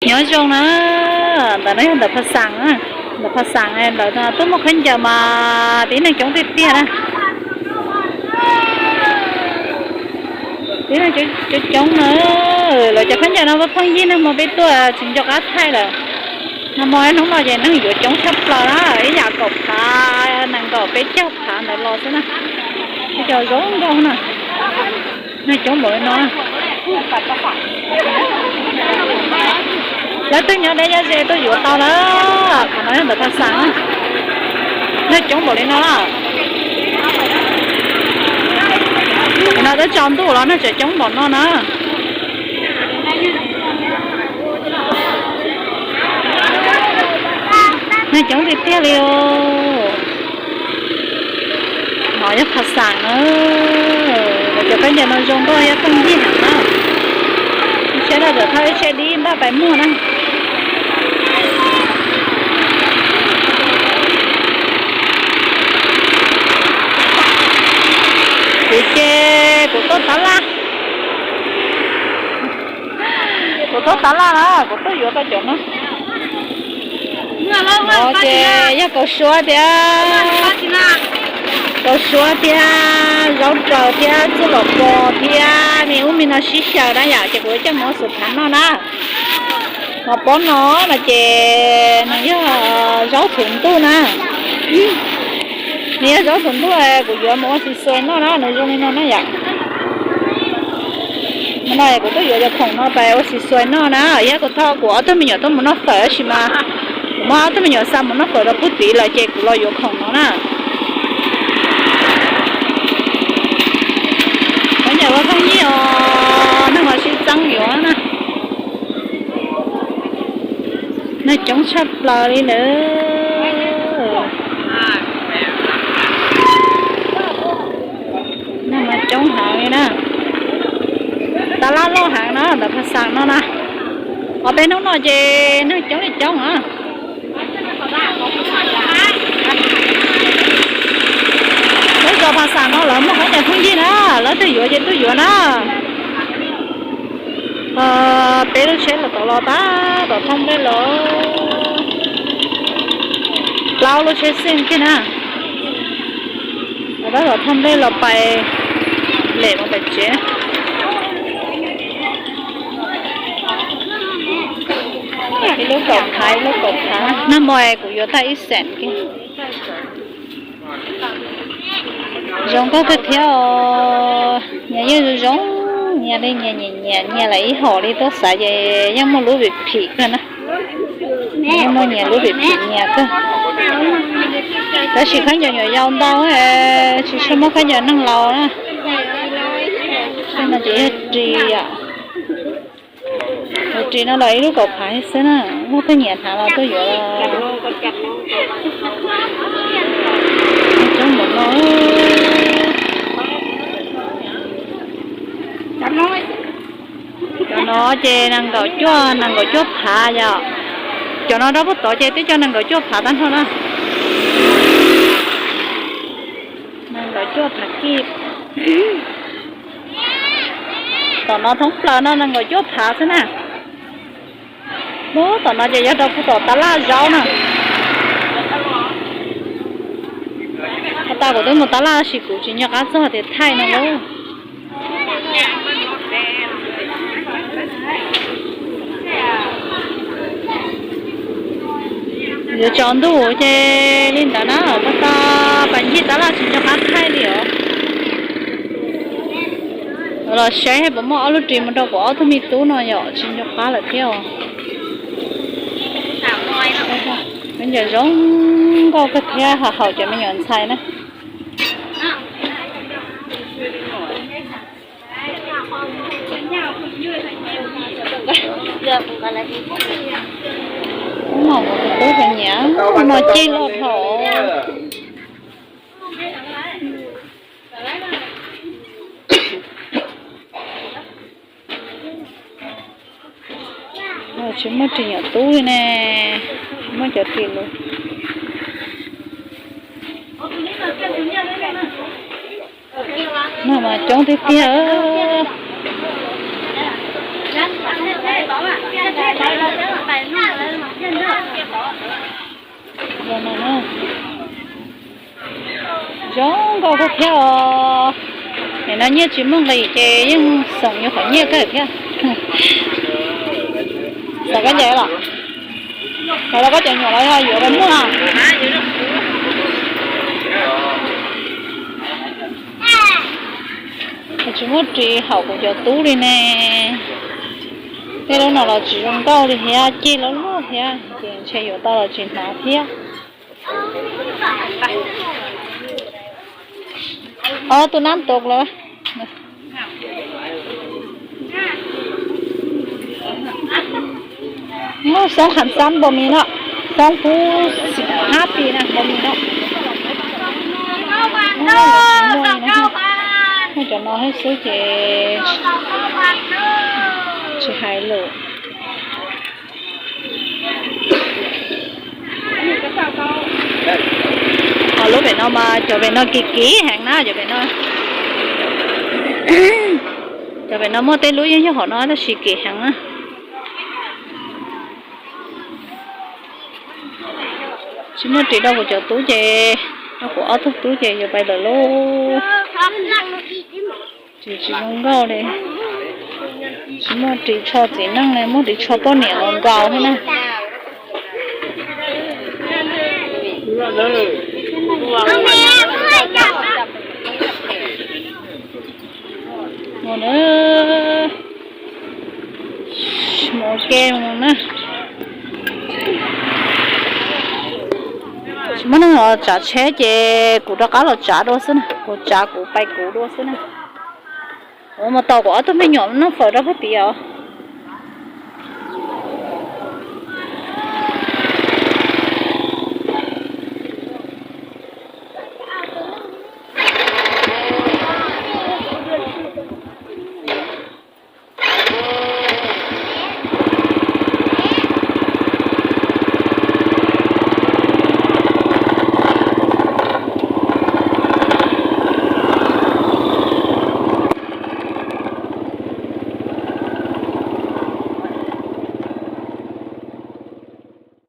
Nyob zoo na, ntawm no yog ntawm Pha Xaam na, ntawm Pha Xaam ntawm no tuaj muag khaub ncaws mas tib neeg coob tiag tiag na. Tib neeg coob coob na, lawv cov khaub ncaws no pheej yig, nag hmo peb tuaj tsis nco qab thaij lawm. Nag hmo hnub no ces neeg yuav coob tshaj plaws na, ib yam kaum phav, nees nkaum peb caug phav ntawd los xwb na. Ib co zoo nkauj na. Neeg coob npaum li no. Lawv twb nyob deb nyob ze tuaj yuav tau na. Qhov no yog ntawm Pha Xaam na. Neeg coob npaum li no na. Qhov no twb tsaus ntuj los neeg tseem coob npaum no na. Neeg coob tiag tiag li os. No yog Pha Xaam na. Lawv cov khaub ncaws no zoo nkauj, yog pheej yig heev na. Saib no txawm thauj ib tsheb dib npaj pais muag na. Kuv ces kuv tuaj tab laj. Kuv tuaj tab laj na, kuv tuaj yuav tau cov no. No ces yog kaus suab thiab, kaus suab thiab, zaub raws thiab, txuj lom pos thiab, me ub me no sib xyaw na yom, ces kuv coj mus ua xus phav noj na. Ho pob no no ces nws yog zaub thuv ntuj na. Nws yog zaub thuv ntuj, kuv yuav mus ua xis xuas noj na, nws zoo li no na yom. Hmo no kuv tuaj yuav cov khoom no pais ua xis xuas noj na, yog kuv thauj kuv ob tug me nyuam tuaj mus noj fawm tab sis mas kuv muab ob tug me nyuam xa mus noj fawm rau pub tid lawm ces kuv los yuav khoom no na. Khaub ncaws ua pheej yig os, neeg los sib txeeb yuav na. Neeg coob tshaj plaws li lawm. Neeg mas coob heev li na. Tab laj loj heev na ntawm Pha Xaam no na. Qhov peb hnub no ces neeg coob li coob na. Lawv zos Pha Xaam no lawv muaj khaub ncaws pheej yig na, leej twg yuav ces tuaj yuav na. Peb lub tsheb los tod los tab tom thauj nplej los, plaub lub tsheb xeej kiag na. Los tab tom thauj nplej los pais lem mus pem tsev. Ib lub kaum phav, ib lub kaum phav, nag hmo kuv yuav tag ib xees kiag. Zoo nkauj kawg thiab os, nyias yeej zoo zoo, nyias li nyias nyias nyias nyias lawm ib hom li tuaj xav ces yeej muaj lub vim phim kawg na. Yeej muaj nyias lub vim phim nyias kawg. Tab sis khaub ncaws nyuam yaus ntau, tsis tshua muaj khaub ncaws neeg laus na. Xyoo no ces yog ris yom. Ris no los ib lub kaum phav xwb na, muaj pheej nyiam hnav los tuaj yuav los. Cov no ces nees nkaum cuaj, nees nkaum cuaj phav yom. Cov no rau puag tod ces twb cov nees nkaum cuaj phav tag nrho na. Nees nkaum cuaj phav kib. Tom no thoob plaws no nees nkaum cuaj phav xwb na. Ub, tom no ces yog rau kuv tom tab laj zaub na. Has tas kuv twb mus tab laj tab sis kuv tsis nco qab txog tias thaij no lauj. Yuav tsaus ntuj ces li ntawd na, tau tau pas ncig tab laj tsis nco qab thaij li os. Los saib puas muaj ob lub ris mus rau kuv ob tug me tub no yom, tsis nco qab lawm thiab os. Khaub ncaws zoo nkauj kawg thiab, ho haum cov me nyuam ntxhais na. Ub, no kuv tus tub nyiam, no cig loj dhau. Tsis muaj ris nyuam tub li ne, tsis muaj cov ris lus. No mas coob tiag tiag. Zoo nkauj kawg thiab os. Nim no nyiaj tsis muaj nqis ces yeej xoom yuav qhov nyiaj kawg thiab. Xav kab ncaim los? Los koj cov nyuam los yog yuav rau muaj? Tsis muaj ris haum kuv cov tub li ne. Tej lub no los tsis zoo nkauj li thiab, ceg loj luaj thiab ces ntshe yuav tau los tsis hnav thiab. Tus nab tus lawm. Muaj xoob khav xab npaum mi no, xoob pub hab pi na npaum mi no. Muaj cov no thiab xwb ces tsis hais lawm. Ho lub pem no mas cov pem no kim kim heev na, cov pem no, cov pem no muaj tej lub yeej yog hom no tab sis kim heev na. Tsis muaj ris rau kuv cov tub ces, rau kuv ob tug tub ces yuav pais lawm lauj. Tsis, tsis zoo nkauj li. Tsis muaj ris tsho txiv neej li, muaj ris tsho poj niam los nkaus thiab na. Mus na, mus ua ke mus na. Tsis muaj neeg los tsav tsheb ces kuv rov qab los tsav dua xwb na, kuv tsav kuv pais kuv dua xwb na. Kuv mus tos kuv ob tug me nyuam noj fawm rau pem tid os.